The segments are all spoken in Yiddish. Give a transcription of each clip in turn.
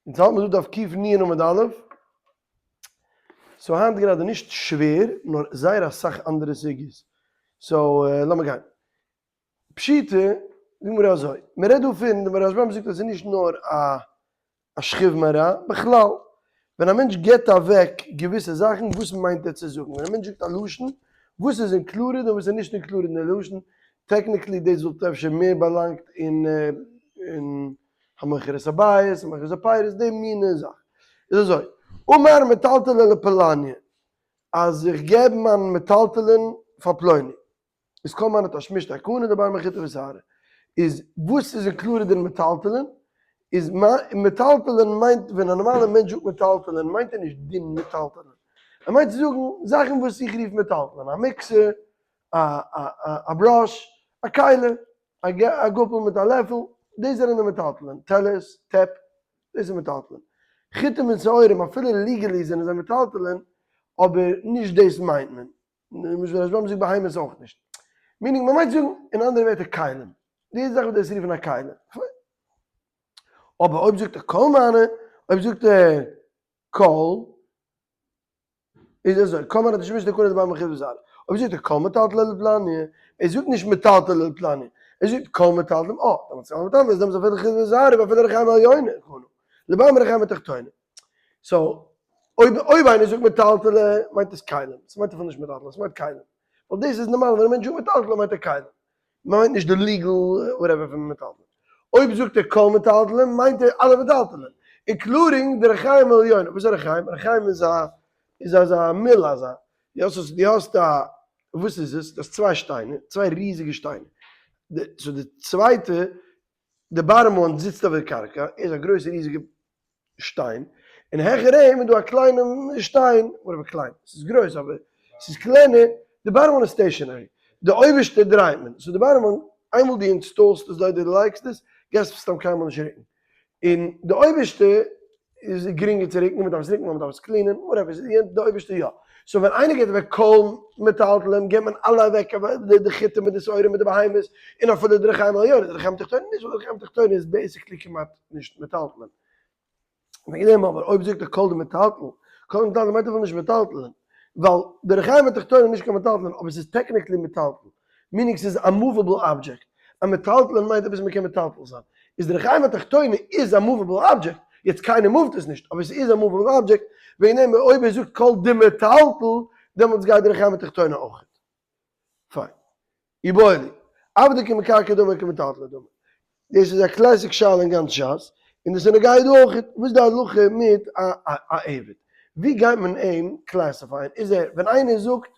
אונז האלט מיר דא דף קנ עמוד א', so היינט גראדע נישט שווער, נאר זייער אסאך אנדערע סוגיות, so לאמיר גיין. פשיטא, די גמרא אזוי, מען רעדט דא פון, די רשב ם זאגט אז עס איז נישט נאר א א שכיב מרע, בכלל, ווען א מענטש גיבט אוועק געוויסע זאכן, וואס מיינט ער צו זאגן? ווען א מענטש זאגט א לשון, וואס איז included און וואס איז נישט included אין די לשון, technically דאס וואלט אפשר מער באלאנגט אין אין המוכר את הבית, המוכר את הפירות, די מינע זאך. איז אזוי, אמר מטלטלי לפלניא, אז איך געב מיין מטלטלין פאר פלוני, איז כל מיינע תשמישתא קנה דבר מחיטה ושערה. איז וואס איז included אין מטלטלין? איז מטלטלין מיינט ווען א נארמאלער מענטש זאגט מטלטלין מיינט ער נישט דין מטלטלין. ער מיינט צו זאגן זאכן וואס איך רוף מטלטלין, א mixer, א א brush, א כלי, א גאפל מיט א לעפל, דאס זענען די מטלטלין, טעלערס, טעפ, דאס איז מטלטלין. חיטים און שעורים אפילו legally זענען זיי מטלטלין, אבער נישט דאס מיינט מען. למשל רשב ם זאגט בהמות אויך נישט. meaning מען מיינט זאגן אין אנדערע ווערטער כלים. די זאך וואס דאס רופן א כלי. אבער אויב זאגט ער כל מיינע, אויב זאגט ער כל, איז אזוי, כל מיינע תשמיש תקנה דבר מחיב וזר. אויב זאגט ער כל מטלטלי לפלניא, ער זאגט נישט מטלטלי לפלניא, ער זאגט כל מטלטלים, אה, דעמאלטס כל מטלטל איז דעמאלטס אפילו חיב וזר ואפילו רחיים עליונה, לבל מרחיים התחתונה. so, אויב אויב איינער זאגט מטלטלי מיינט עס כלים, ס'מיינט אפילו נישט מטלטלי, ס'מיינט כלים. ווייל דאס איז נארמאל ווען א מענטש זאגט מטלטלי מיינט ער כלים. מ'מיינט נישט די legal whatever פון מטלטלי. אויב זאגט ער כל מטלטלי מיינט ער אלע מטלטלין. including די רחיים עליונה. וואס איז א רחיים? רחיים איז א איז אזא mill אזא. דו האסט עס דו האסט א וואס איז עס? דו האסט צוויי שטיינער, צוויי ריזיגע שטיינער. די so די צווייטע די bottom one זיצט אויף די קרקע, ער איז א גרויסע ריזיגע שטיין, און העכער אים איז דא א קליינעם שטיין, whatever קליין, ס'איז גרויס אבער ס'איז קלענער, די bottom one איז stationary, די אויבערשטע דרייט מען, so די bottom one, איינמאל דו install סט עס דארט, דו לייגסט עס, גייסט עס סתם קיינמאל נישט רוקן, און די אויבערשטע איז גרינגער צו רוקן, מ'דארף עס רוקן ווייל מ'דארף עס clean ען, whatever, די אויבערשטע יא. so ווען איינער געבט אוועק כל מטלטלים געבט מען אלע אוועק די חיטה מיט די שעורים מיט די בהמות, און אפילו די רחיים עליונה, די רחיים תחתונה נישט, ווייל די רחיים תחתונה איז basically כמעט נישט מטלטלין. וועגן דעם אבער אויב זאגט ער כל דמטלטל, כל דמטלטל מיינט אפילו נישט מטלטלין, ווייל די רחיים התחתונה איז נישט קיין מטלטלין, אבער ס'איז technically מטלטל, meaning ס'איז א movable object, א מטלטלין מיינט עפעס מ'קען מטלטל זיין, איז די רחיים התחתונה איז א movable object, יעצט קיינער move ט עס נישט, אבער ס'איז א movable object, וועגן דעם אויב ער זאגט כל דמטלטל, דעמאלטס גייט די רחיים התחתונה אויך. פיין. איבעיא להו. עבדא כמקרקעי דמי כמטלטלי דמי. דאס איז א classic שאלה אין גאנץ שס, און דאס איז נוגע דא אויך, וואס איז די הלכה מיט א א עבד? ווי גייט מען אים classify ען? איז ער, ווען איינער זאגט,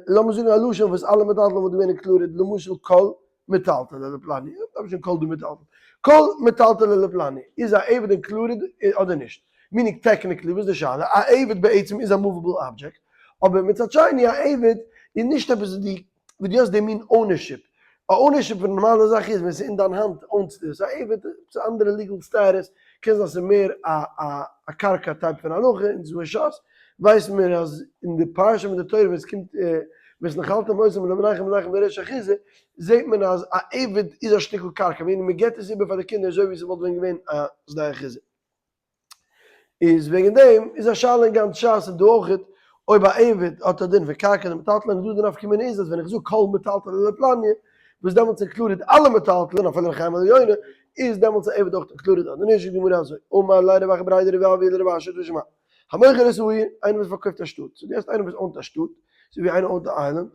לאמיר זאגן א לשון וואס אלע מטלטלים וואלט געווען included, למשל כל מטלטלי לפלניא, דארף שוין כל דמטלטל, כל מטלטלי לפלניא, איז א עבד included אדער נישט? meaning technically, וואס איז די שאלה? א עבד בעצם איז א movable object, אבער מצד שני א עבד איז נישט עפעס וואס דו וואס דו האסט די מין ownership, א ownership פון א נארמאלע זאך איז ווען ס'איז אין דיין האנט own סטו עס, א עבד איז א אנדערע legal status, קען זיין ס'איז מער א א א קרקע type פון הלכה, און צו שס ווייסן מיר אז אין די פרשה פון די תורה ווען ס'קומט והתנחלתם אותם לבניכם ובניכם לרשת אחוזה זעט מען אז א עבד איז א שטיקל קרקע, ווען מ'געט עס איבער פאר די קינדער אזוי ווי ס'וואלט ווען געווען א שדה אחוזה. איז וועגן דעם איז א שאלה אין גאנץ שס און דא אויכעט אויב א עבד האט א דין פון קרקע און מטלטלין איז דא די נפקא מינה איז אז ווען איך זאג כל מטלטלי לפלניא וואס דעמאלטס included אלע מטלטלין אפילו רחיים עליונה איז דעמאלטס א עבד אויך included אדער נישט זאגט די גמרא אזוי אמר ליה רב אחא בריה דרב אבהו לרב אשי תא שמע המוכר את העיר איינער וואס פארקויפט א שטאט so דו האסט איינער וואס own ט א שטאט אזוי ווי איינער own ט א island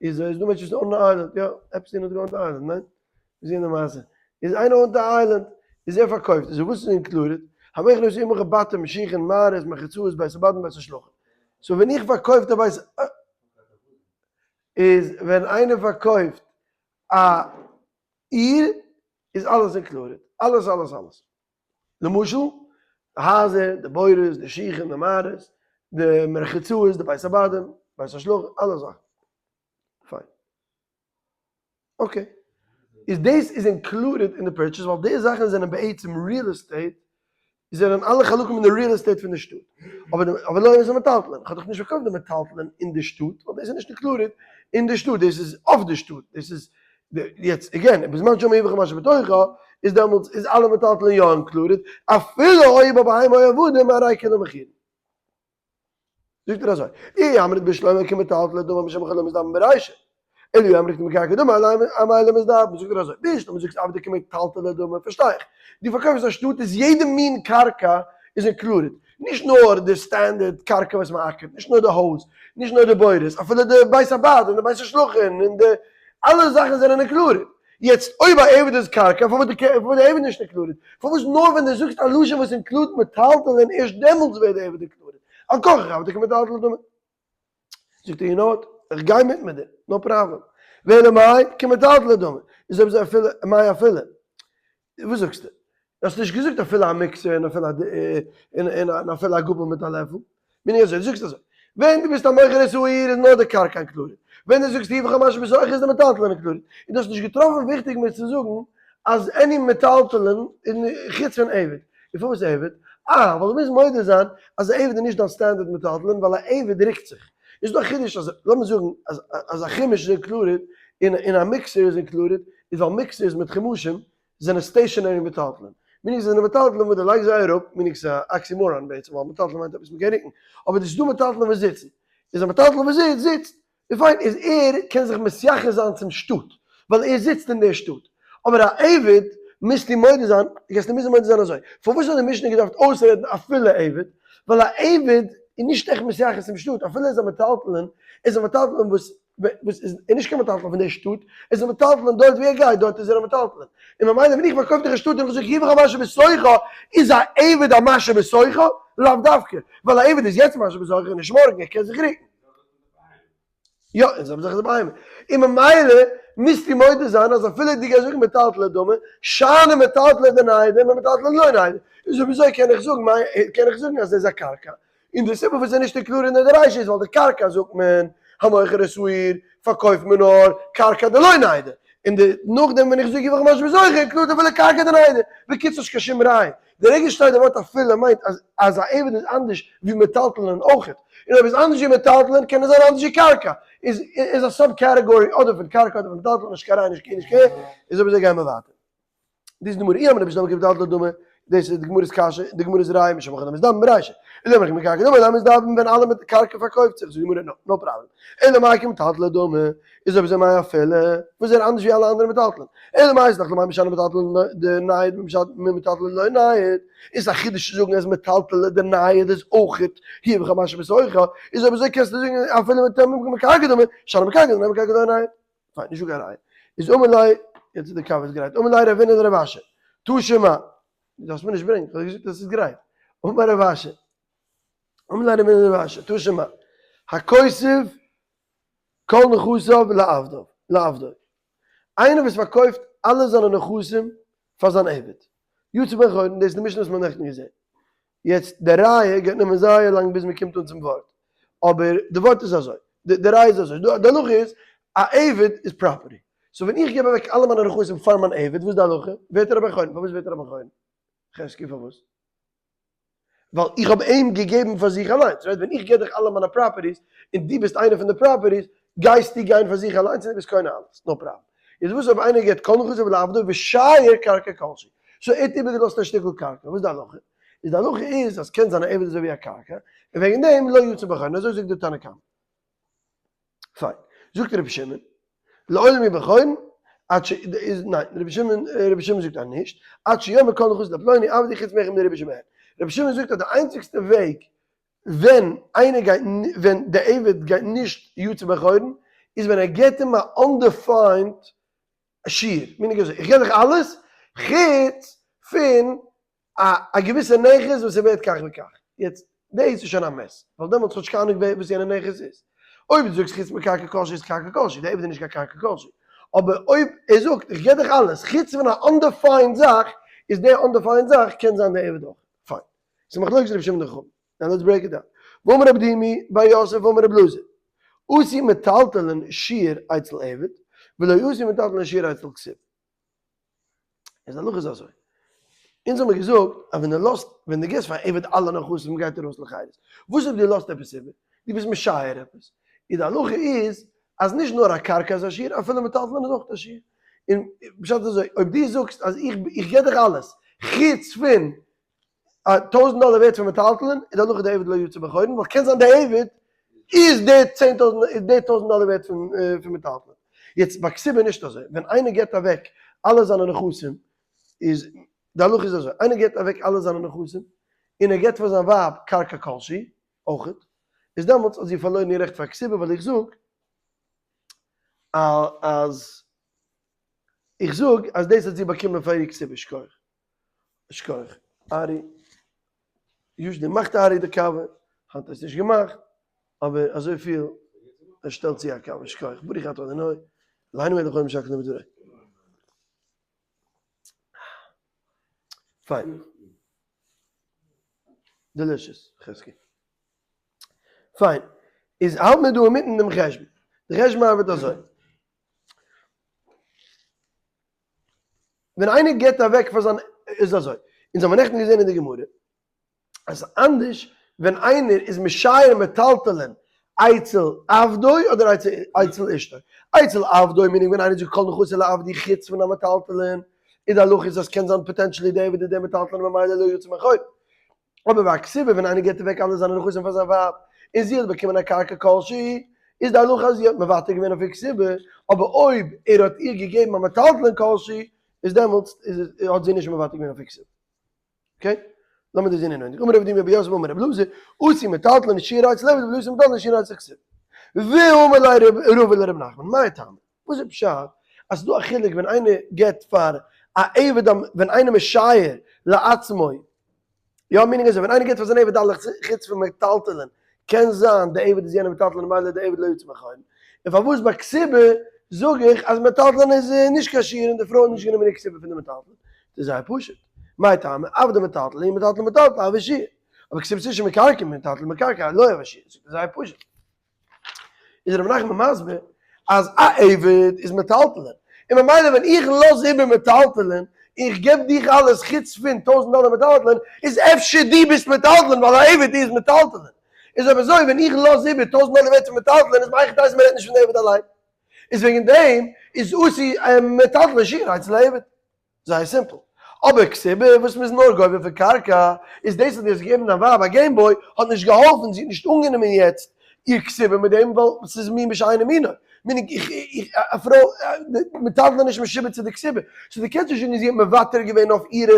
איז איז דא מענטשן וואס own ען א island יא עפסטין האט גע own ט א island ניין? ווי זעהן די מעשה? איז איינער own ט א island, איז ער פארקויפט, איז וואס איז included? המוכר את העיר מוכר בתים שיחין מערות מרחצאות בית הבדים בית השלחין. so ווען איך פארקויפט א בית איז ווען איינער פארקויפט א עיר איז אלעס included, אלעס אלעס אלעס. למשל, די הייזער, די בורות, די שיחין, די מערות, די מרחצאות, די בית הבדים, בית השלחין, אלע זאכן. פיין. okay. איז דאס איז included אין די purchase ווייל די זאכן זענען בעצם real estate, זענען אלע חלקים אין די real estate פון די שטאט. אבער אבער לא איז מטלטלין, כ'האב דאך נישט פארקויפט די מטלטלין אין די שטאט, ווייל דאס איז נישט included אין די שטאט, דאס איז אויף די שטאט, דאס איז יעצט again, בזמן שאמר יבחר מה שבתוכה. איז דעמאלטס איז אלע מטלטלין יא included, אפילו אויב א בהמה או עבדים הרי כולן מכורין. זאגט ער אזוי, אי אמרת בשלמא כמטלטלי דמי משום הכי לא מזדבן ברישא, אלא אי אמרת כמקרקעי דמי אמאי לא מזדבן, זאגט ער אזוי, בשלמא זאגסט עבדי כמטלטלי דמי, פארשטיי איך, דו פארקויפסט א שטאט איז יעדע מין קרקע איז included, נישט נאר די standard קרקע וואס מען אקערט, נישט נאר די הויז, נישט נאר די בורות, אפילו די בית הבד און די בית השלחין און די אלע זאכן זענען included. יעצט אויב א עבד איז קרקע, פארוואס די עבד נישט included? פארוואס נאר ווען דו זאגסט א לשון וואס include מטלטלין ערשט דעמאלטס ווערט די עבד included? על כרחך עבדי כמטלטלי דמי. זאגט ער you know what, איך גיי מיט מיט דיר, no problem. ואלא מאי כמטלטלי דמי, איז אויב אזוי אפילו, מאי אפילו? וואס זאגסטו? האסט נישט געזאגט אפילו א מיקסער און אפילו א און אפילו א גאפל מיט א לעפל. בין איך אזוי, דו זאגסט אזוי, ווען דו ביסט א מוכר את העיר איז נאר די קרקע included, ווען דו זאגסט הוא וכל מה שבתוכה איז די מטלטלין included, און דו האסט נישט געטראפן וויכטיג מיר צו זאגן אז any מטלטלין איז חוץ פון עבד. און פארוואס עבד? אה, ווייל דו מוזט מודה זיין אז א עבד איז נישט דיין standard מטלטלין ווייל א עבד רוקט זיך. איז דא א חידוש אז לאמיר זאגן אז אז א חומש איז included און און א מיקסער איז included איז ווייל mixers מיט חומשים זענען stationary מטלטלין. meaning זיי זענען מטלטלין וואס דו לייגסט זיי אראפ, meaning ס'איז א oxymoron בעצם ווייל מטלטלין מיינט עפעס מ'קען רוקן, אבער ס'איז דא מטלטלין וואס זיצן. איז א מטלטל וואס זיצט, זיצט. און פיין, איז ער קען זיך מתייחס זיין צום שטאט, ווייל ער זיצט אין דער שטאט. אבער א עבד מוזטו מודה זיין, גייסטו מוזן מודה זיין אזוי. פארוואס האט די משנה געדארפט אויסרעדן אפילו עבד? ווייל א עבד איז נישט עכט מתייחס צום שטאט, אפילו ער איז א מטלטלין, איז א מטלטלין וואס וואס איז נישט קיין מטלטלין פון דער שטאט, ער איז א מטלטלין דארט ווי ער גייט, דארט איז ער א מטלטלין. און ממילא ווען איך פארקויף דיך א שטאט און איך זאג הוא וכל מה שבתוכה, איז א עבד א מה שבתוכה? לאו דווקא, ווייל א עבד איז יעצט מה שבתוכה און נישט מארגן, ער קען זיך רוקן. יא, און זיי האבן זיך די בהמה. און ממילא מוזטו מודה זיין אז אפילו דו גייסט זאגן מטלטלי דמי, שאני מטלטלי דניידי ממטלטלי דלא ניידי. איז אויב אזוי קען איך זאגן, קען איך זאגן אז עס איז א קרקע. און די סיבה וואס איז נישט קלאר אין די רישא איז ווייל די קרקע זאגט מען המוכר את העיר פארקויפט מען נאר קרקע דלא ניידי, און די נאכדעם ווען איך זאג הוא וכל מה שבתוכה include אפילו קרקע דניידי, בקיצור נישט קיין שום ראיה, די רגע שטייט די ווארט אפילו מיינט אז אז א עבד איז אנדערש ווי מטלטלין אויכעט, און אויב איז אנדערש ווי מטלטלין קען עס זיין אנדערש ווי קרקע, איז איז א sub category אדער פון קרקע אדער פון מטלטלין נישט קיין ראיה נישט קיין נישט קיין איז אויב אזוי גייען מיר ווייטער. דאס איז די גמרא, אי אמרת בשלמא כמטלטלי דמי, דאס איז די גמרא'ס קשיא, די גמרא'ס ראיה משום הכי לא מזדבן ברישא, אלא אמרת כמקרקעי דמי לא מזדבן ווען אלע מיט קרקע פארקויפט זיך, זאגט די גמרא נא, no problem, אלא מאי כמטלטלי דמי, איז אויב אזוי מאי אפילו, וואס איז ער אנדערש ווי אלע אנדערע מטלטלין, אלא מאי סלח למאי משנה מטלטלי דנייד ממטלטלי דלא נייד, איז א חידוש צו זאגן אז מטלטלי דנייד איז אויכעט הוא וכל מה שבתוכה, איז אויב אזוי קענסטו זאגן אפילו מקרקעי דמי, שאני מקרקעי דנייד ממקרקעי דלא נייד. פיין, נישט דא קיין ראיה. איז אמר ליה, יעצט איז די קאווע איז גרייט, אמר ליה רבינא לרב אשי, תא שמע, דו דארפסט מיר נישט ברענגען, איך האב געזאגט אז עס איז גרייט. אמר רב אשי, אמר ליה רבינא לרב אשי, תא שמע, הכותב כל נכסיו לעבדיו, לעבדו. איינער וואס פארקויפט אלע זיינע נכסים פאר זיין עבד. יצא בן חורין, דאס איז די משנה וואס מ'האט נעכטן געזען. יעצט די ראיה גייט נעמען זייער לאנג ביז מ'קומט אן צום ווארט, אבער די ווארט איז אזוי, די ראיה איז אזוי, די הלכה איז, א עבד איז property, so ווען איך געב אוועק אלע מיינע נכסים פאר מיין עבד, וואס איז די הלכה? ווערט ער א בן חורין, פארוואס ווערט ער א בן חורין? חזקי פארוואס? ווייל איך האב אים געגעבן פאר זיך אליינס, right? ווען איך געב דיך אלע מיינע properties, און דו ביסט איינע פון די properties, גייסטו גיין פאר זיך אליינס און דו ביסט קונה אלעס, no problem. איז וואס אויב איינער געבט כל נכסיו לעבדו ושייר קרקע כלשהי, so ער האט איבערגעלאזט א שטיקל קרקע, וואס איז די הלכה? איז די הלכה איז אז קען זיין א עבד אזוי ווי א קרקע, און וועגן דעם לא יצא בן חורין, אזוי זאגט די תנא קמא. פיין. זאגט רבי שמעון, לעולם יהא בן חורין, עד ש, איז ניין, רבי שמעון, רבי שמעון זאגט אז נישט, עד שיאמר כל נכסי לפלוני עבדי חוץ מאחד מריבית שבהן. רבי שמעון זאגט אז די איינציגסטע וועג ווען איינער גייט ווען די עבד גייט נישט יצא בן חורין איז ווען ער געבט אים א undefined שיעור, meaning אזוי, איך געב דיך אלעס חוץ פון א א געוויסע נכס וואס איז ווערט כך וכך, יעצט דאס איז שוין א mess, ווייל דעמאלטס האט נישט קיין אהנונג וואס יענע נכס איז, אויב דו זאגסט חוץ מקרקע כלשהי איז קרקע כלשהי, די עבד איז נישט קיין קרקע כלשהי, אבער אויב ער זאגט איך געב דיך אלעס חוץ פון א undefined זאך, איז די undefined זאך קען זיין די עבד אויך, פיין. ס'איז מחלוקת רבי שמעון און חכמים. now let's break it down. ואמר רב דימי בר יוסף ואמר רב אלעזר, עשו מטלטלין שיעור אצל עבד, ולא עשו מטלטלין שיעור אצל כסיל. איז די הלכה איז אזוי. אונז האמיר געזאגט אז ווען דו לאזט, ווען דו גיבסט פאר עבד אלע נכסים גייט ער אויס לחירות. וואס אויב דו לאזט עפעס איבער? דו ביסט משייר עפעס. איז די הלכה איז אז נישט נאר א קרקע איז א שיעור, אפילו מטלטלין איז אויך א שיעור. און פשט איז אזוי, אויב דו זאגסט אז איך איך געב דיך אלעס, חוץ פון א טויזנט דאלער ווערט פון מטלטלין, איז די הלכה די עבד לא יצא בן חורין, ווייל קען זיין די עבד איז די צען טויזנט איז די טויזנט דאלער ווערט פון פון מטלטלין. יעצט ביי כתובה איז נישט אזוי, ווען איינער געבט אוועק אלע זיינע נכסים, איז די הלכה איז אזוי, איינער געבט אוועק אלע זיינע נכסים, און ער געבט פאר זיין ווייב קרקע כלשהי, אויכעט, איז דעמאלטס האט זי פארלוירן איר רעכט פאר כתובה, ווייל איך זאג אז איך זאג אז דאס האט זי באקומען פאר איר כתובה, שכוח. שכוח. ארי, usually מאכט ארי די קאווע, היינט האט ער עס נישט געמאכט, אבער אזויפיל ער שטעלט צו א קאווע, שכוח. ברוך אתה אדוני, אלהינו מלך העולם שהכל נהיה בדברו. פיין. delicious, חזקי. פיין. איז האלט מיר דא אינמיטן דעם חשבון. די חשבון ארבעט אזוי. ווען איינער געבט אוועק פאר זיין, איז אזוי, אונז האבן נעכטן געזען אין די גמרא, אז אנדערש ווען איינער איז משייר מטלטלין אצל עבדו אדער אצל אשתו. אצל עבדו meaning ווען איינער זאגט כל נכסי לעבדי חוץ פון א מטלטלין, איז די הלכה איז אז קען זיין potentially די עבד איז דער מטלטלין ממילא לא יצא בן חורין. אבער ביי א כתובה ווען איינער געבט אוועק אלע זיינע נכסים פאר זיין ווייב און זי האט באקומען א קרקע כלשהי, איז די הלכה אז זי האט מוותר געווען אויף איר כתובה, אבער אויב ער האט איר געגעבן א מטלטלין כלשהי, איז דעמאלטס האט זי נישט מוותר געווען אויף איר כתובה. okay? לאמיר דאס זען אינעווייניג. אמר רב דימי בר יוסף אמר רבי אלעזר, אתו מטלטלין שיור אצל עבד ולא אתו מטלטלין שיור אצל כתובה. ואמר ליה רבא לרב נחמן, מאי טעמא? וואס איז פשט אז ס'איז דא א חילוק ווען איינער געבט פאר א עבד ווען איינער משייר לעצמו, יא meaning אזוי ווען איינער געבט פאר זיין עבד אלע חוץ פון מטלטלין, קען זיין די עבד איז יענער מטלטלין ממילא די עבד לא יצא בן חורין, און פארוואס ביי כתובה זאג איך אז מטלטלין איז נישט קיין שיור און די פרוי האט נישט גענומען איר כתובה פון די מטלטלין? ס'איז זייער פשוט, מאי טעמא עבדא מטלטלין מטלטלין מטלטלין הוי שיור, אבער כתובת אשה מקרקעין מטלטלין מקרקעין לא הוי שיור, ס'איז זייער פשוט. איז רבי נחמן מסביר אז א עבד איז מטלטלין, און ממילא ווען איך לאז איבער מטלטלין, איך געב דיך אלעס חוץ פון טויזנט דאלער מטלטלין, איז אפשר דו ביסט מטלטלין ווייל א עבד איז מטלטלין. איז אויב אזוי ווען איך לאז איבער טויזנט דאלער ווערט פון מטלטלין איז מהיכי תיתי מ'רעדט נישט פון די עבד אליין. איז וועגן דעם איז אתו מטלטלין שיור אצל העבד. זייער simple. אבער כתובה וואס מ'איז נאר גובה פון קרקע, איז דאס אז דו האסט געגעבן דיין ווייב א Game Boy האט נישט געהאלפן, זי האט נישט אנגענומען יעצט איר כתובה מיט דעם ווייל ס'איז מין בשאינו מינו. meaning איך איך א פרוי מטלטלין נישט משועבד צו די כתובה. so דו קענסט נישט זאגן זי האט מוותר געווען אויף אירע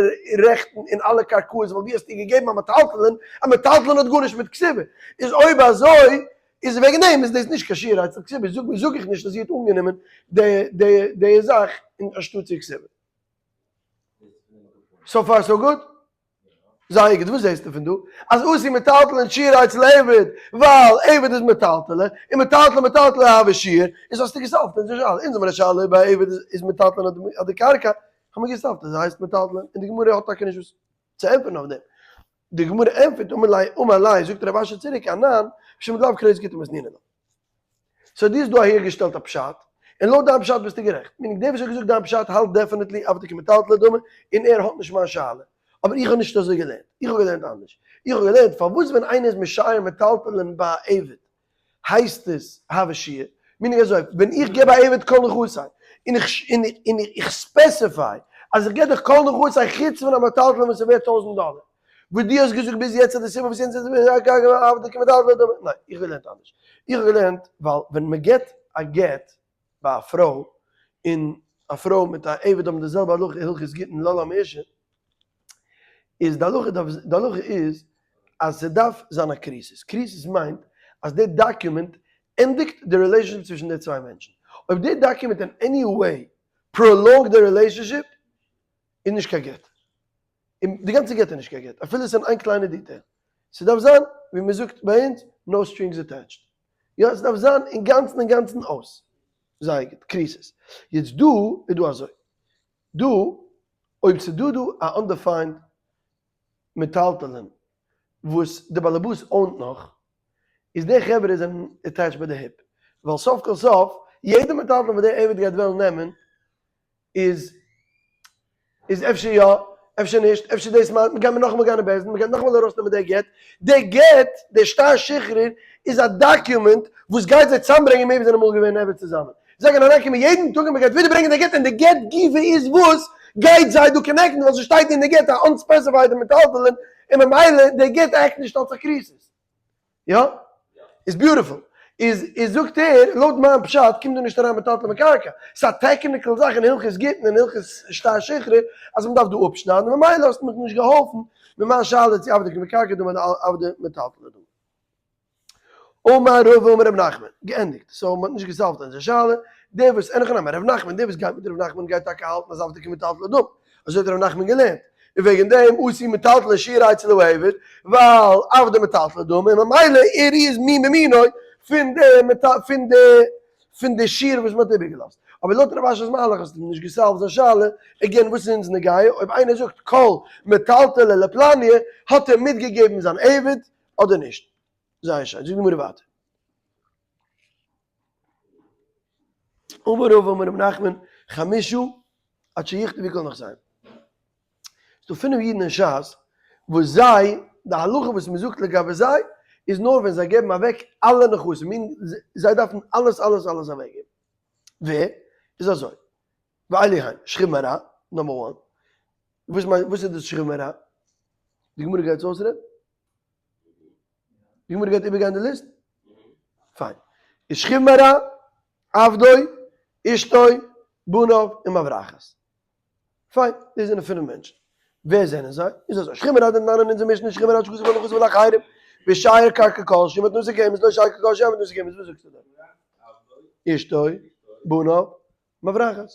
רעכטן אין אלע קרקעות ווייל דו האסט איר געגעבן א מטלטלין, א מטלטלין האט גארנישט מיט כתובה. איז אויב אזוי איז וועגן דעם איז דאס נישט קיין שיור אצל כתובה, זאג זאג איך נישט אז זי האט אנגענומען די די די זאך אין אנשטאט צו כתובה. so far so good? זייער גוט, וואס זעסטו פון דא? אז אתו מטלטלין שיור אצל עבד, ווייל עבד איז מטלטלין, און מטלטלין מטלטלין הוי שיור, איז האסטו געסאלווט אונזער שאלה, אונז האבן א שאלה אויב א עבד איז מטלטלין אדער קרקע, האבן מיר געסאלווט אז עס הייסט מטלטלין, און די גמרא האט טאקע נישט וואס צו ענטפערן אויף דעם. די גמרא ענטפערט אמר ליה אמר ליה זאגט רב אשי צוריק אנן משום דלאו כרות גיטין מתנינן לה. so דו האסט דא אהער געשטעלט א פשט, און לויט דיין פשט ביסטו גערעכט, meaning דער וואס האט געזאגט דיין פשט האלט definitely עבדא כמטלטלי דמי און ער האט נישט מיין שאלה, אבער איך האב נישט אזוי געלערנט, איך האב געלערנט אנדערש, איך האב געלערנט פארוואס ווען איינער איז משייר מטלטלין ביי א עבד הייסט עס הוי שיור, meaning אזוי, ווען איך געב א עבד כל נכסי, און איך און איך specify אז איך געב דיך כל נכסי חוץ פון א מטלטלין וואס איז ווערט טויזנט דאלער, וואס דו האסט געזאגט ביז יעצט אז די סיבה וואס יענץ איז ניין, איך האב געלערנט אנדערש, איך האב געלערנט ווייל ווען מען געבט א גט ביי א פרוי, און א פרוי מיט א עבד האבן די זעלבע הלכה הלכות גיטין לה לה מאשה, איז די הלכה דארף די הלכה איז אז ס'דארף זיין א כריתות, כריתות מיינט אז די document ענדיגט די relationship צווישן די צוויי מענטשן, אויב די document אין any way prolong די relationship איז נישט קיין גט, און די גאנצע גט איז נישט קיין גט אפילו עס איז אין איין קליינע detail, ס'דארף זיין ווי מ'זאגט ביי אונז no strings attached, יא ס'דארף זיין אינגאנצן אינגאנצן אויס, זייער גוט, כריתות, יעצט דא איז דא אזוי, דא אויב ס'דא דא א undefined מטלטלין וואס די באלעבאס own ט נאך, איז די חברה זענען attached ביי די hip, ווייל סוף כל סוף יעדע מטלטלין וואס דער עבד גייט וועלן נעמען איז איז אפשר יא אפשר נישט, אפשר דאס מיינט מ'גייט מיר נאכאמאל גיין אין בית דין, מ'גייט נאכאמאל ארויסנעמען די גט, די גט, די שטר שחרור איז א document וואס גייט זיי צוזאמברענגען מער ווי זיי זענען אמאל געווען עבד צוזאמען. זיי גייען אריינקומען יעדן טאג און מען גייט ווידער ברענגען די גט און די גט גופא איז וואס גייט זיי דא connect ן ווייל ס'שטייט אין די גט א unspecified מטלטלין און ממילא די גט act נישט אלס א כריתות. יא? איז beautiful. איז איז זאגט ער, לויט מיין פשט קומט דא נישט אריין מטלטלי מקרקע. ס'איז א technical זאך אין הלכות גיטין און הלכות שטר שחרור אז מ'דארף דא אפשניידן ממילא האסטו מיך נישט געהאלפן מיט מיין שאלה צו עבדי כמקרקעי דמי אדער עבדי מטלטלי דמי. אמר רבא אמר רב נחמן, געענדיגט, so מ'האט נישט גע solve ט אונזער שאלה, דער וואס, אין הכי נמי, רב נחמן, דער וואס גייט מיט רב נחמן גייט טאקע האלטן אז עבדי כמטלטלי דמי, אזוי האט רב נחמן געלערנט, און וועגן דעם עשו מטלטלי שיור אצל העבד, ווייל עבדי מטלטלי דמי, און ממילא ער איז מין במינו פון די פון די פון די שיור וואס מ'האט איבערגעלאזט. אבער לויט רב אשי'ס מהלך האסטו נישט גע solve ט זיין שאלה, again וואס איז אונז נוגע, אויב איינער זאגט כל מטלטלי לפלניא האט ער מיטגעגעבן זיין עבד אדער נישט? זייער שיין, זאגט די גמרא ווייטער. אמר רבא אמר רב נחמן חמשה עד שיכתבו כל נכסיהם. ס'דא פינף אידן אין שס וואס זיי, די הלכה וואס מ'זאגט לגבי זיי איז נאר ווען זיי געבן אוועק אלע נכסים, מין זיי דארפן אלעס אלעס אלעס אוועקגעבן. ווער? איז אזוי, ואלו הן, שכיב מרע, number one, וואס מיינט וואס איז דאס שכיב מרע? די גמרא גייט עס אויסרעדן? די גמרא גייט איבערגיין די ליסט? פיין. איז שכיב מרע, עבדו, אשתו, בניו, און מברחת. פיין, דאס זענען פינף מענטשן. ווער זענען זיי? איז אזוי, שכיב מרע דתנן אין אונזער משנה שכיב מרע שכתב כל נכסיו לאחרים, ושייר קרקע כל שהוא מתנתו קיימת, לא שייר קרקע כל שהוא מתנתו קיימת, וואס זאגסטו דארט? אשתו, בניו, מברחת.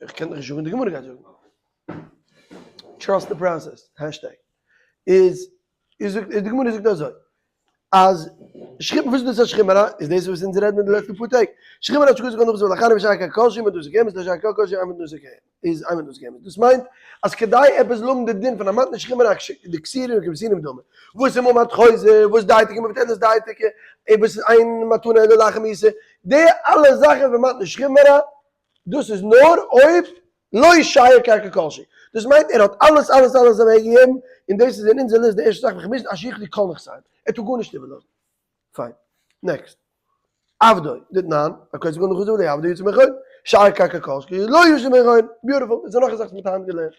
איך קען דיך נישט זאגן, די גמרא גייט זאגן. Trust the process, hashtag. איז, איז זאגט, די גמרא זאגט אזוי, אז שכיב, וואס איז דאס א שכיב מרע? איז דאס וואס אונז רעדן אין די לעצטע פאר טעג. שכיב מרע שכתב כל נכסיו לאחרים ושייר קרקע כל שהוא מתנתו קיימת, לא שייר קרקע כל שהוא מתנתו קיימת. איז אין מתנתו קיימת. דאס מיינט אז כדי עפעס זאל האבן די דין פון א מתנה שכיב מרע, דכתירין וכמתירין דמי. וואס איז ממעט חוזר, וואס דעתו כמבוטלת דעתו כ, און וואס איז אין מתנה אלא לאחר מיתה, די אלע זאכן פון מתנה שכיב מרע, דאס איז נאר אויב לא שייר קרקע כלשהי, דאס מיינט ער האט אלעס אלעס אלעס אוועק געגעבן, און דאס איז אין אונזער ליסט די ערשטע זאך וועלכע מוז עד שיכתבו כל נכסיהם, ער טאר גארנישט איבערלאזן. פיין. Next. עבדו, דתנן, הכותב כל נכסיו לעבדו יצא בן חורין, שייר קרקע כלשהי לא יצא בן חורין, beautiful, דאס איז נאך א זאך וואס מען האט היינט געלערנט.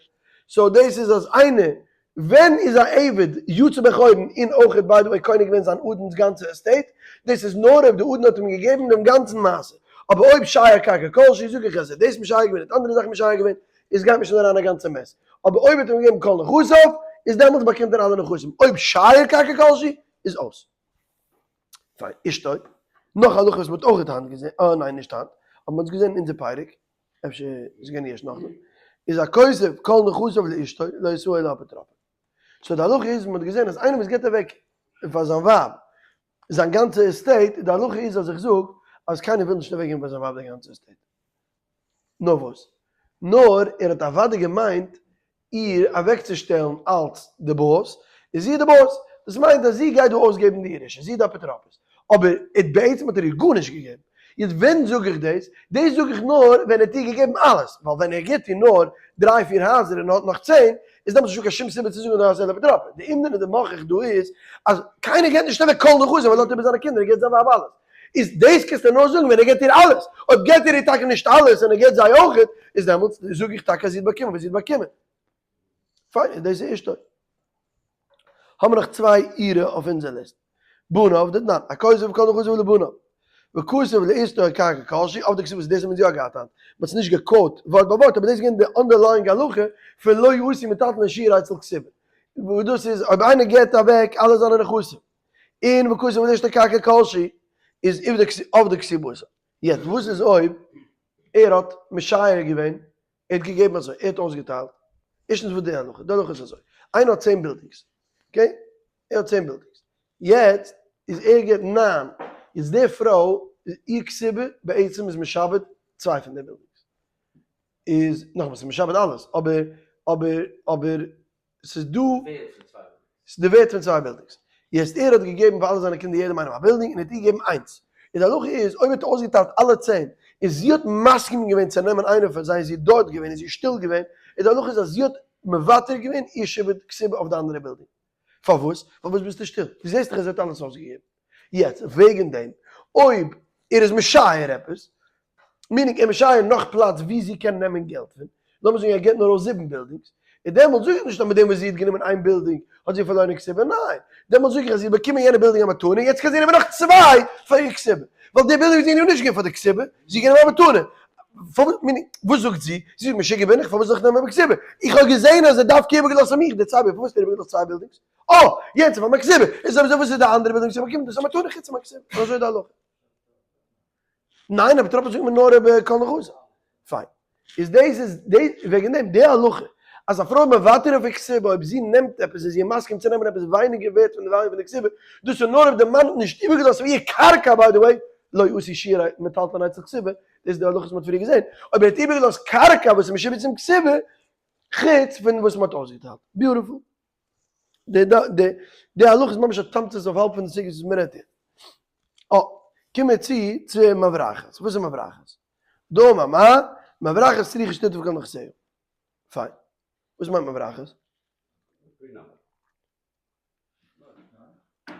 So דאס איז אז איינער, ווען איז א עבד יצא בן חורין און אויכעט by the way קונה געווען זיין אדון'ס גאנצע estate, דאס איז נאר אויב די אדון האט אים געגעבן דעם גאנצן מעשה, אבער אויב שייר קרקע כלשהי זאג איך אז ער האט דאס משייר געווען און האט אנדערע זאכן משייר געווען, איז גייט מיר שוין אריין א גאנצע mess, אבער אויב האט ער אים געגעבן כל נכסיו, איז דעמאלטס באקומט ער אלע נכסים, אויב שייר קרקע כלשהי, איז אויס. פיין, אשתו, נאך א הלכה וואס מען האט אויכעט היינט געזען, אה ניין נישט היינט, אבער מען האט עס געזען אין אונזער פרק, אפשר איז געווען ערשט נאכדעם, איז הכותב כל נכסיו לאשתו לא עשאה אלא אפוטרופא. So די הלכה איז, מען האט געזען אז איינער וואס גיבט אוועק פאר זיין ווייב זיין גאנצע estate, די הלכה איז אז איך זאג אז קיינער וויל נישט אוועק געבן פאר זיין ווייב די גאנצע estate. נאר וואס? נאר ער האט אוודאי געמיינט איר אוועקצושטעלן אלץ די boss, איז זי די boss, דאס מיינט אז זי גייט דא אויסגעבן די ירושה, זי איז די אפוטרופוס, אבער ער בעצם האט ער איר גארנישט געגעבן, יעצט ווען זאג איך דאס? דאס זאג איך נאר ווען ער האט איר געגעבן אלעס, ווייל ווען ער גיבט איר נאר דריי פיר הייזער און האט נאך צען, איז דעמאלטס נישטא קיין שום סיבה צו זאגן אז ער איז אפוטרופוס, די אומדנא דמוכח דא איז אז קיינער געבט נישט אוועק כל נכסיו, ער לאזט איבער זיינע קינדער און געבט זיין ווייב אלעס. איז דאס קענסטו נאר זאגן ווען ער געבט איר אלעס, אויב געבט ער איר טאקע נישט אלעס און ער געבט זיי אויכעט, איז דעמאלטס זאג איך טאקע אז זי האט באקומען וואס זי האט באקומען. פיין, איז דאס אשתו. האבן מיר נאך צוויי אירע אויף אונזער ליסט. בניו דתנן, הכותב כל נכסיו לבניו, וכתב לאשתו קרקע כלשהי, אויף די כתובה, דאס האבן אונז יא געהאט היינט, מען האט עס נישט גע quote ווארט ביי ווארט, אבער דאס איז געווען די underlying הלכה פון לא עשו מטלטלין שיור אצל כתובה. וואס דאס איז אויב איינער געבט אוועק אלע זיינע נכסים, און וכתב לאשתו קרקע כלשהי איז אויף די כתובתה. יעצט וואס איז אויב ער האט משייר געווען, ער האט געגעבן אזוי, ער האט אויסגעטיילט, ערשטנס וואס די הלכה, די הלכה איז אזוי, איינער האט צען buildings, okay, ער האט צען buildings, יעצט איז ער געבט ניין, יעצט די פרוי איר כתובה בעצם איז משעבד צוויי פון די buildings, איז נאכאמאל ס'איז משעבד אלעס, אבער אבער אבער ס'איז דא, ס'איז די ווערט פון צוויי buildings. יעצט ער האט געגעבן פאר אלע זיינע קינדער יעדעם איינעם א בילדינג און ער האט איר געגעבן איינס. און די הלכה איז אויב ער האט אויסגעטיילט אלע צען און זי האט מסכים געווען צו נעמען איינע פון זיי און זי איז דארט געווען און זי איז שטיל געווען, איז די הלכה איז אז זי האט מוותר געווען איר שעבוד כתובה אויף די אנדערע בילדינג. פארוואס? פארוואס ביסטו שטיל? דו זעסט דאך אז ער האט אלעס אויסגעגעבן. יעצט וועגן דעם אויב. ער איז משייר עפעס, meaning ער משייר נאך פלאץ ווי זי קען נעמען געלט פון, לאמיר זאגן ער געבט נאר אויס זיבן buildings, און דעמאלט זאג איך נישט אז מיט דעם וואס זי האט גענומען איין בילדינג האט זי פארלוירן כתובה, ניין, דעמאלט זאג איך אז זי האט באקומען יענע בילדינג א מתנה, יעצט קען זי נעמען נאך צוויי פאר איר כתובה, ווייל די בילדינג האט זי איר נישט געגעבן פאר די כתובה, זי האט גענומען א מתנה. פארוואס, meaning, וואס זאגט זי? זי זאגט משוגע בין איך, פארוואס זאל איך נעמען בכתובה? איך האב געזען אז ער דווקא איבערגעלאזט פאר מיך די צוויי, פארוואס האט ער איבערגעלאזט צוויי buildings? אה, יענץ איז פאר מיין כתובה, איז אויב אזוי וואס איז די אנדערע בילדינג וואס איך באקום? דאס איז א מתנה חוץ פון מיין כתובה, און אזוי איז די הלכה. ניין, אפוטרופוס זאגט מען נאר אויב כל נכסיו. פיין. איז דאס איז די וועגן דעם די הלכה אז א פרוי איז מוותר אויף איר כתובה אויב זי נעמט עפעס איז זי מסכים צו נעמען עפעס ווייניגער ווערט פון די value פון די כתובה, דאס איז נאר אויב די מאן האט נישט איבערגעלאזט פאר איר קרקע by the way, לא עשו שיור מטלטלין אצל כתובה, דאס איז די הלכה וואס מען האט פריער געזען, אויב ער האט איבערגעלאזט קרקע וואס איז משועבד צום כתובה, חוץ פון וואס מען האט אויסגעטיילט. Beautiful. די די די הלכה איז ממש א תמצית אויף האלב פון די סוגיות וואס מען רעדט יעצט. אה, קומען מיר צו צו מברחת. וואס איז מברחת? דאמר מר, מברחת צריכה שתטוף כל נכסיה. פיין. וואס מיינט מברחת?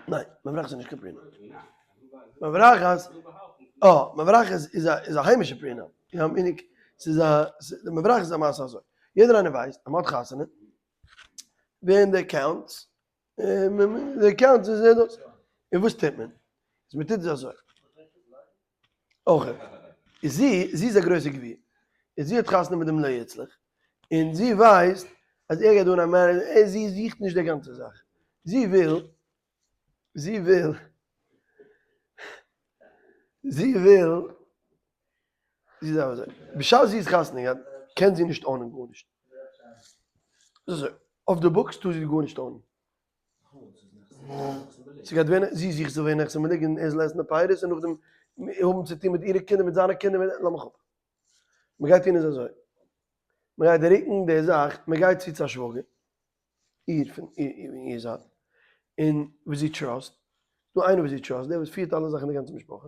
ניין, מברחת איז נישט קיין prenup. מברחת, אה, מברחת איז א איז א היימישע prenup. יא, meaning, ס'איז א, מברחת איז א מעשה אזוי. יעדער איינער ווייסט אז מ'האט חתונה, ווערן די accounts, די accounts איז דאס. און וואס טוט מען? איז מען טוט עס אזוי. אויך. איז זי, זי איז א גרויסע גביר. און זי האט חתונה מיט דעם לא יצלח. און זי ווייסט אז ער גייט אן א marriage, זי זוכט נישט די גאנצע זאך. זי וויל, זי וויל, זי וויל, זי איז אזוי, בשעת זי איז חתונה געהאט קען זי נישט own ען גארנישט. אזוי, אויף די books טאר זי גארנישט own ען. ס'גייט ווערן, זי זוכט זאל ווערן נכסי מלוג און ער זאל עסן די פירות און נאכדעם האבן צו טון מיט אירע קינדער מיט זיינע קינדער, לאמיך אפ. מ'גייט טון איז אזוי, מ'גייט רוקן די זאך, מ'גייט צו צו א שוואגער, איר פון איר זייט, און וואס זי trust, ס'דא איינער וואס זי trust, דער וואס פירט אלע זאכן אין די גאנצע משפחה,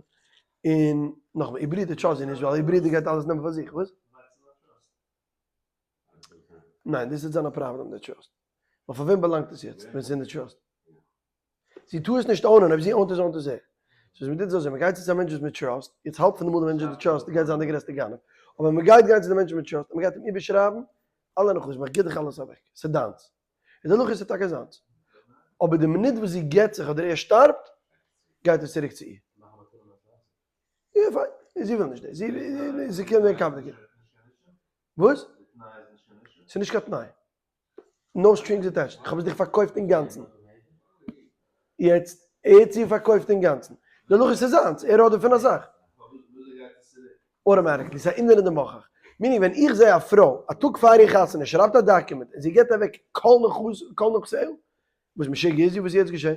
און נאכמער, איר ברודער trust זי נישט ווייל איר ברודער גייט אלעס נעמען פאר זיך, וואס? ניין, דאס וועט זיין א פראבלעם די trust. ווייל פאר וועם באלאנגט עס יעצט ווען ס'איז אין די trust? זי טאר עס נישט own ען, אויב זי own ט עס own ט עס ער. סאו מ'טוט עס אזוי, מ'גייט צו צו א מענטש וואס מ' trust, יעצט האלב פון די מאל די מענטש וואס די trust גייט זיין די גרעסטע גנב, אבער מ'גייט גיין צו די מענטש וואס מ' trust און מ'גייט אים איבערשרייבן אלע נכסים, איך גיב דיך אלעס אוועק, ס'איז דיינס. און דערנאך איז עס טאקע זיינס. אבער די מינוט וואס זי גט זיך אדער ער שטארבט, גייט עס צוריק צו איר. יא פיין, זי וויל נישט דאס, זי קען ווערן complicated. וואס? ס'איז נישט קיין תנאי. No strings attached. איך האב עס דיך פארקויפט אינגאנצן. יעצט, ער האט זי פארקויפט אינגאנצן. דערנאך איז עס זיינס, ער האט דערפון א זאך. Automatically, ס'איז א ענין אין די מח. Meaning ווען איך זע א פרוי א טאג פאר איר חתונה שרייבט א document און זי געבט אוועק כל נכס כל נכסיה, וואס משוגע איז זי וואס איז יעצט געשען?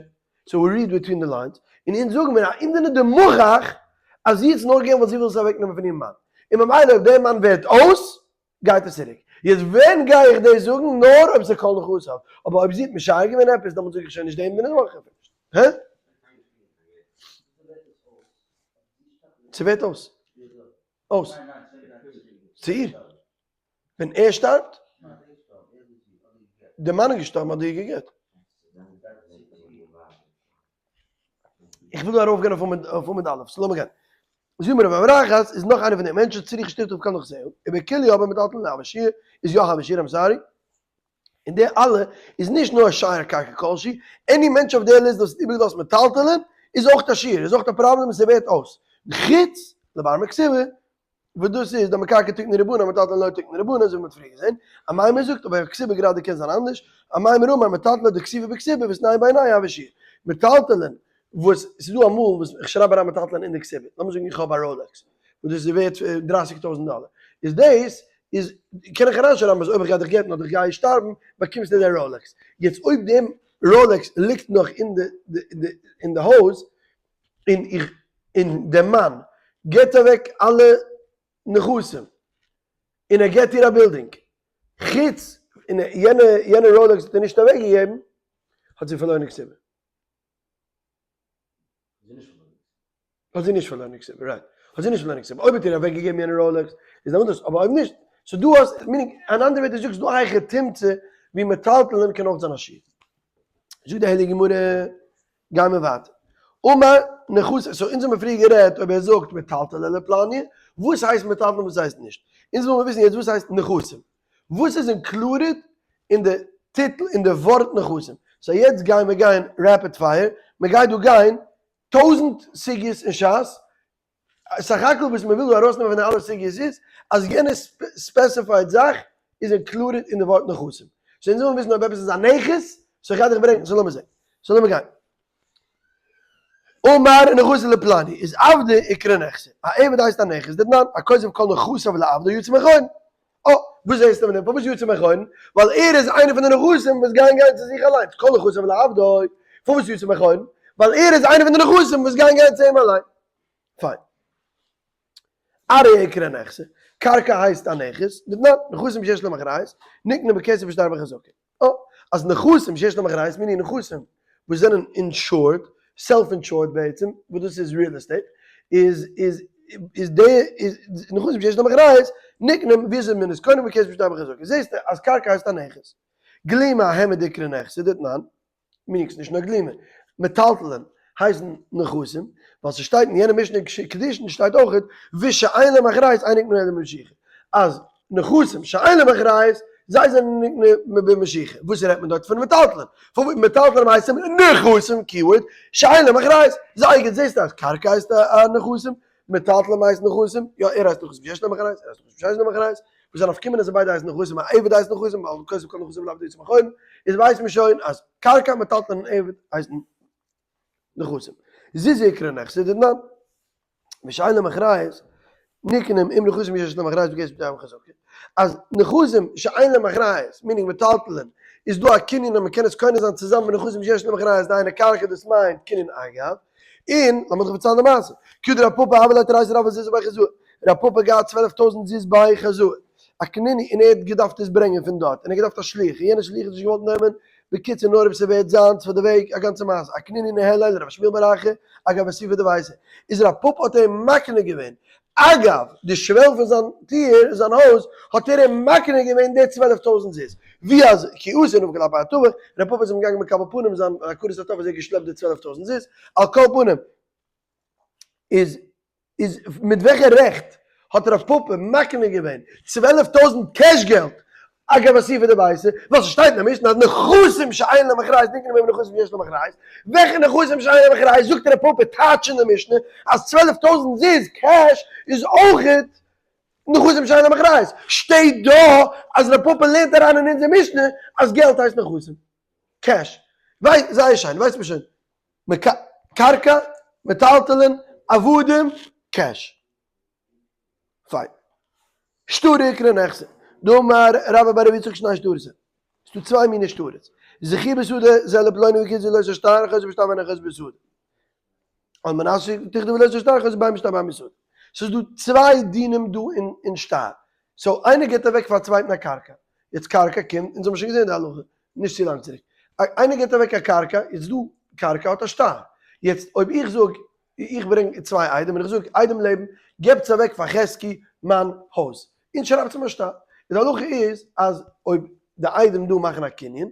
So we read between the lines, און אונז זאגן מיר א ענין אין די מח אז זי האט עס נאר געגעבן ווייל זי וויל עס אוועק נעמען פון איר מאן, און ממילא אויב דער מאן ווערט אויס גייט עס צוריק. יעצט ווען גיי איך דאס זאגן? נאר אויב ס'איז כל נכסיו, אבער אויב זי האט משער געווען עפעס דעמאלטס זאג איך שוין נישט דעם דין און נאך נישט. הע? ס'ווערט אויס. אויס. צו איר. ווען ער שטארבט? די מאן איז געשטארבן האט איר גע'גט. איך וויל דא ארויפגיין אויף עמוד א', so לאמיר גיין. זאג מיר רבי אברהם איז נאך איינער פון די מענטשן צריך שתכתוב כל נכסיו, ובכולהו אבער מטלטלין הוי שיור, איז יא הוי שיור, I'm sorry. און די אלע איז נישט נאר שייר קרקע כלשהי, any מענטש אויף די ליסט וואס האט איבערגעלאזט מטלטלין איז אויך א שיור, איז אויך א פראבלעם און ס'ווערט אויס. חוץ לבר מכתובה, וואס דאס איז דמקרקעי תקנו רבנן מטלטלין לא תקנו רבנן אזוי ווי מ'האט פריער געזען, אמימר זאגט אבער כתובה גראדע קען זיין אנדערש, אמימר אמר מטלטלין דכתיבה בכתובה ותנאי בעיניה הוי שיור. מטלטלין וואס ס'איז דא אמאל וואס איך שרייב אריין מטלטלין אין די כתובה, לאמיר זאגן איך האב א Rolex וואס דאס איז ווערט דרייסיג טויזנט דאלער, איז דאס איז קען איך אריינשרייבן אז אויב איך גיי דיך גט'ן אדער איך גיי שטארבן באקומסטו די Rolex, יעצט אויב דעם Rolex ליגט נאך אין די אין די הויז און איך און דער מאן געבט אוועק אלע נכסים און ער געבט איר א בילדינג חוץ און יענע יענע Rolex האט ער נישט אוועק געגעבן האט זי פארלוירן כתובה. האט זי נישט פארלוירן כתובה, right. האט זי נישט פארלוירן כתובה. אויב האט איר אוועק געגעבן יענע Rolex איז אנדערש, אבער אויב נישט, so דו האסט, meaning, אן אנדערע ווערטער זאגסט דא א היכי תמצא ווי מטלטלין קען אויך זיין א שיור. זאגט די הייליגע גמרא, גיימער ווייטער. אמר נכסים, so אונז האבן פריער גערעדט אויב ער זאגט מטלטלי לפלוני, וואס הייסט מטלטלין און וואס הייסט נישט. אונז ווילן וויסן יעצט וואס הייסט נכסים. וואס איז included אין די טיטל אין די ווארט נכסים. so יעצט גייען מיר גיין rapid fire, מען גייט דא גיין טויזענט סוגיות אין שס, סך הכל וואס מען וויל דא ארויסנעמען פון די אלע סוגיות איז אז יענע specified זאך איז included אין די ווארט נכסים. so אונז ווילן וויסן אויב עפעס איז א נכס, so איך גיי דיך ברענגען, so לאמיר זען. so לאמיר גיין. אמר נכסי לפלוני איז עבדא איקרי נכסי, א עבד הייסט א נכס, דתנן, הכותב כל נכסיו לעבדו יצא בן חורין. אה, וואס זעסטו פון דעם? פארוואס יצא בן חורין? ווייל ער איז איינער פון די נכסים וואס גייען גיין צו זיך אליינס, כל נכסיו לעבדו, פארוואס יצא בן חורין? ווייל ער איז איינער פון די נכסים וואס גייען גיין צו אים אליין. פיין. ארעא איקרי נכסי, קרקע הייסט א נכס, דתנן, נכסים שיש להם אחריות, נקנה בכסף ושטר וחזקה. אה, אז נכסים שיש להם אחריות מיני נכסים וואס זענען insured, self insured בעצם, וואס דאס איז real estate, איז איז איז די איז נכסים שיש להם אחריות, נקנים וויאזוי מען איז קונה בכסף ושטר וחזקה. זעסטו אז קרקע הייסט א נכס. גלימא העמד איקרי נכסי דתנן. מיניקס נישט נאר גלימא, מטלטלין הייסן נכסים, ווייל ס'שטייט אין יענע משנה קידושין שטייט אויכעט ושאין להם אחריות אין נקנה אלא במשיכה, אז נכסים שאין להם אחריות זיי זענען נקנה במשיכה, וואס רעדט מען דארט פון מטלטלין? פארוואס מטלטלין הייסן נכסים, keyword, שאין להם אחריות, זייער גוט זעסטו אז קרקע הייסט א נכסים, מטלטלין הייסט נכסים, יא ער הייסט נכסים שיש להם אחריות, ער הייסט נכסים שאין להם אחריות, וואס איז א נפקא מינה אז ביידע הייסן נכסים, א עבד הייסט נכסים, ווייל כותב כל נכסיו לעבדו יצא בן חורין, איז ווייסט מען שוין אז קרקע מטלטלין און עבד הייסן נכסים. זוזי איקרי נכסי דתנן, ושאין להם אחריות, נקנים עם נכסים שיש להם אחריות בכסף בשטר ובחזקה, אז נכסים שאין להם אחריות, meaning מטלטלין, איז דא א קנין אז מען קען עס קונה זיין צוזאמען מיט נכסים שיש להם אחריות, דהיינו קרקע דאס מיינט קנין אגב, און לאמיר דיך פארציילן די מעשה, כי הא דרב פפא הוה ליה תריסר אלפי זוזי בי חוזאי, רב פפא האט געהאט 12,000 זוז ביי חוזאי, אקנינהו און ער האט געדארפט עס ברענגען פון דארט, און ער האט געדארפט א שליח, און יענער שליח האט נישט געוואלט נעמען, בקיצור נאר אויב ס'ווערט זיינס פאר די וועג, א גאנצע מעשה, אקנינהו ניהליה לרב שמואל בר אחא, אגב אסיפא דביתיה, איז רב פפא האט אים מקנה געווען, אגב, די שוועל פון זיין טיר, זיין הויז, האט ער אים מקנה געווען די 12,000 זוז. ווי אז כי אתא נפק לאפי הטבח, רב פפא איז אים געגאנגען מקבל פנים זיין הכרת הטוב אז ער האט געשלעפט די 12,000 זוז, על כל פנים, איז איז מיט וועלכע רעכט האט רב פפא מקנה געווען 12,000 cash געלט אגב אסיפא דביתיה, ווייל ס'שטייט אין די משנה אז נכסים שאין להם אחריות נקנים עם נכסים שיש להם אחריות, וועלכע נכסים שאין להם אחריות זאגט רב פפא טייטש אין די משנה אז 12,000 זוז cash איז אויכעט נכסים שאין להם אחריות, שטייט דא אז רב פפא לערנט אריין אין אונזער משנה אז געלט הייסט נכסים, cash, זייער שיין, ווייסט מען שוין, קרקע, מטלטלין, עבדים, cash. פיין. שטרי איקרי נכסי. דאמר רבה בר רבי יצחק שני שטרות הן. ס'דא צוויי מיני שטרות. זכי' בשדה זה לפלוני וכתבו לו את השטר חוזה בשטר ואינו חוזה בשדה. על מנת שתכתבו לו את השטר חוזה בין בשטר ובין בשדה. ס'איז דא צוויי דינים דא אין שטר. so איינער גיבט אוועק פאר א צווייטן א קרקע. יעצט קרקע קומט, אונז האבן שוין געזען די הלכה נישט צו לאנג צוריק. איינער גיבט אוועק א קרקע, יעצט דא קרקע האט א שטר. יעצט אויב איך זאג איך ברענג צוויי עדים און איך זאג עדים לעבן, געבטס אוועק פאר חזקי מיין הויז, און שרייבטס אים א שטר. די הלכה איז אז אויב די עדים דא מאכן א קנין,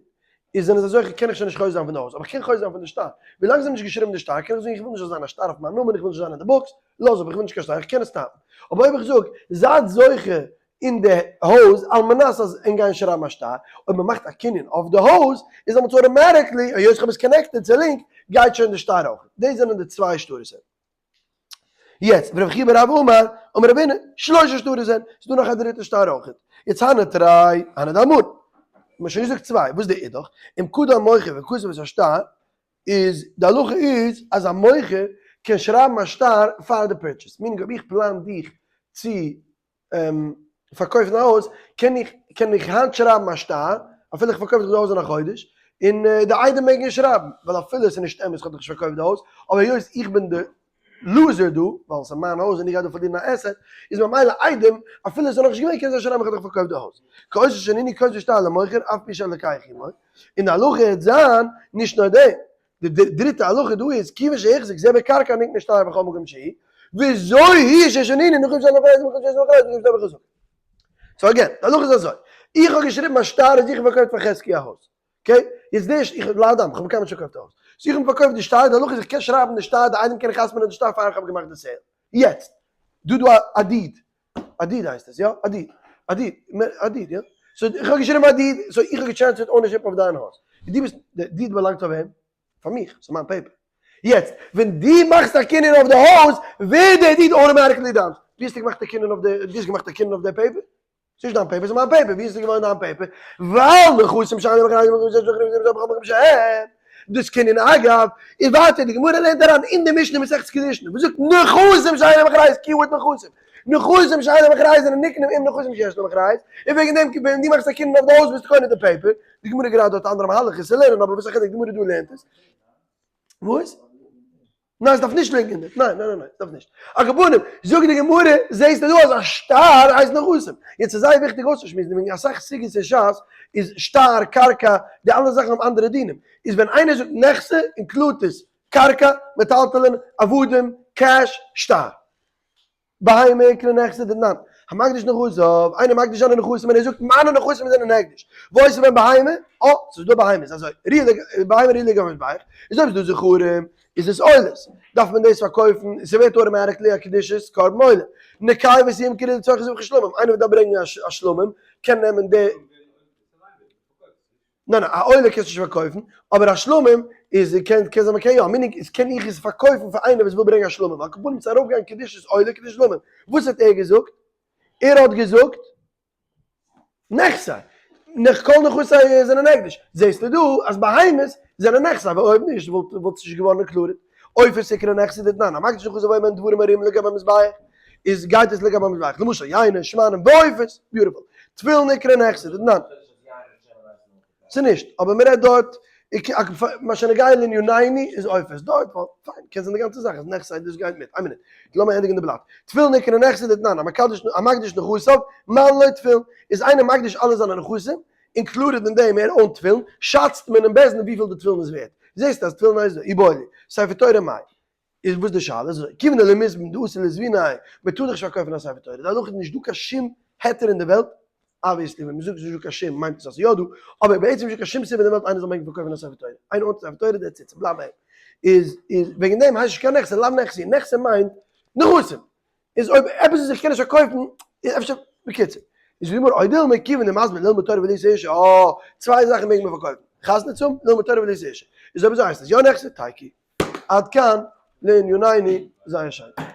איז זענען זיי זוכה קען איך שוין נישט חוזר זיין פון די הויז, אבער איך קען חוזר זיין פון די שטר. ווילאנג זיי האבן נישט געשריבן די שטר קען איך זאגן איך וויל נישט זאל זיין א שטר אויף מיין נאמען, איך וויל נישט זיין אין די books, לאז אפ, איך וויל נישט קיין שטר, איך קען עס stop ן. אבער אויב איך זאג, זייט זוכה אין די הויז על מנת אז ענק גייען שרייבן א שטר, אויב מען מאכט א קנין אויף די הויז, איז דעמאלטס automatically, היות איך האב עס connected צו לינק, גייט שוין די שטר אויך. דאס זענען די צוויי שטרות. יעצט, ורבי חייא בר אבא אמר, אמר רב הונא, שלושה שטרות הן, ס'איז דא נאך א דריטע שטר אויך. יעצט הני תרי, הני דאלמנה. מ'האט שוין געזאגט צוויי, וואס איז די אידך? אם קדם מוכר וכתב את השטר, איז די הלכה איז אז א מוכר קען שרייבן א שטר פאר די purchase, meaning אויב איך פלאן דיך צו פארקויפן א הויז, קען איך קען איך היינט שרייבן א שטר, אפילו איך פארקויף דיך די הויז אין א חודש, און די עדים מעגן שרייבן, ווייל אפילו עס איז נישט אמת איך האב דיך נישט פארקויפט די הויז, אבער היות איך בין די loser דא, ווייל עס איז מיין הויז און איך גיי דא פארלירן א asset, איז ממילא עדים, אפילו עס איז נאכנישט געווען קען זיי שרייבן איך האב דיך פארקויפט די הויז. כעושה שנינו כותבין שטר למוכר אף פי שהלוקח עמו, און די הלכה העט זיין נישט נאר דעם, די דריטע הלכה דא איז כיוון שהחזיק זה בקרקע נקנה שטר בכל מקום שהיא, וזו היא ששנינו נכסים שאין להם אחריות נכסים שיש להם אחריות נכסים שאין להם חזקה. so again, די הלכה איז אזוי, איך האב געשריבן א שטר אז איך האב פארקויפט פאר חזקי א הויז, okay? יעצט נישט, איך לאדם, איך האב קיינמאל נישט פארקויפט א הויז. So איך האב פארקויפט די שטר, די הלכה איז איך קען שרייבן די שטר, די עדים קענען חתמ'נען די שטר פאר איך האב געמאכט די sale. יעצט, דא דא א deed, א deed הייסט עס, יא? א deed, א deed, א deed, יא? So איך האב געשריבן א deed, so איך האב גע transfer ט ownership אויף דיין הויז. דו ביסט, די deed באלאנגט פאר וועם? פאר מיך, ס'איז מיין paper. יעצט, ווען דו מאכסט א קנין אויף די הויז, ווערט די deed automatically דיינס. ווי האסטו געמאכט א קנין אויף די, ווי האסט געמאכט א קנין אויף די paper? ס'נישט דיין paper, ס'איז מיין paper, ווי איז עס געווארן דיין paper? ווייל נכסים שאין להם אחריות דאס קנין אגב, איז ווייטער די גמרא לערנט אריין אין די משנה מסכת קידושין, וואס זאגט נכסים שאין להם אחריות, keyword נכסים, נכסים שאין להם אחריות זענען נקנים עם נכסים שיש להם אחריות, און וועגן דעם ווען דו מאכסט א קנין אויף די הויז ביסטו קונה די paper, די גמרא גראדע האט א אנדערע מהלך עס צו לערנען אבער וואס א חילוק די גמרא דא לערנט עס. וואס? ניין עס דארף נישט ליגן אין דעם, ניין ניין ניין עס דארף נישט. על כל פנים, זאגט די גמרא, זעהסטו דא אז א שטר הייסט נכסים. יעצט איז זייער וויכטיג אויסצושמועסן וועגן אסאך סוגיות אין שס איז שטר, קרקע, די אלע זאכן האבן אנדערע דינים. איז ווען איינער זאגט נכסי include עס קרקע, מטלטלין, עבדים, cash, שטר. בהמה איקרי נכסי דתנן, המקדיש נכסיו, איינער מקדיש זיינע נכסים און ער זאגט מיינע נכסים זענען הקדש, ועושה בהם בהמה, אה, ס'איז דא בהמות, אזוי, בהמה ראויה לגבי מזבח, איז אויב ס'איז דא זכרים, איז עס עולות, דארף מען דאס פארקויפן, ס'ווערט automatically א קדושת קרבן עולה, נקבות ימכרו לצורך זבחי שלמים, איינער וואס דארף ברענגען א שלמים, קען נעמען די. ניין א עולה קענסטו נישט פארקויפן, אבער א שלמים איז קען קען זיין מ'קען יא, מנהג איז קען איך עס פארקויפן פאר איינער וואס וויל ברענגען א שלמים, על כל פנים צו ארויפגיין קדושת עולה קדושת שלמים, וואס האט ער געזאגט? ער האט געזאגט נכסי, נאך כל נכסי זענען הקדש, זעסטו דא אז בהמות זענען נכסי, ווייל אויב נישט וואלט וואלט עס נישט געווארן קלארער, עופות איקרי נכסי דתנן, המקדיש נכסיו והיה בהן דברים הראויים לגבי המזבח, איז גייט עס לגבי המזבח, למשל יינות, שמנים, ועופות, beautiful, תפילין איקרי נכסי דתנן. ס'נישט, אבער מ'רעדט דארט, מה שנוגע לענינינו איז עופות, דארט ווייל, פיין, קען זיין די גאנצע זאך איז נכסי, דאס גייט מיט, איין מינוט, לאמיר ענדיגן די בלאט, תפילין איקרי נכסי דתנן, המקדש המקדיש נכסיו, מעלין לו תפילין, איז איינער מקדיש אלע זיינע נכסים, included אין דעם ער own ט תפילין, שאצט מען אין בית דין וויפיל די תפילין איז ווערט, זעסט אז תפילין הייסט דא, איבעיא להו, ספר תורה מאי, איז וואס די שאלה? איז כיוון דלא מזבין דאסור לזביניה, מען טאר דאך נישט פארקויפן א ספר תורה, די הלכה איז נישט דא קיין שום היתר אין די וועלט, obviously ווען מען זאגט ס'נישט דא קיין שום מיינט עס אז ס'איז יא דא, אבער בעצם נישט דא קיין שום סיבה אין די וועלט איינער זאל מעגן פארקויפן א ספר תורה, איינער own ט א ספר תורה that's it, ס'בלייבט ביי אים, איז איז וועגן דעם הייסט נישט קיין נכס, לאו נכסי, נכסי מיינט נכסים, איז אויב עפעס וואס איך קען נישט פארקויפן איז אפשר, בקיצור, איז ווי מר או דילמא כיוון דמזבין ללמוד תורה ולהיות אשה, אה, צוויי זאכן מעג מען פארקויפן, חתונה צו האבן, ללמוד תורה ולהיות אשה, איז אויב אזוי הייסט עס יא נכסי, תיקו. עד כאן לענינינו, זייער שיין.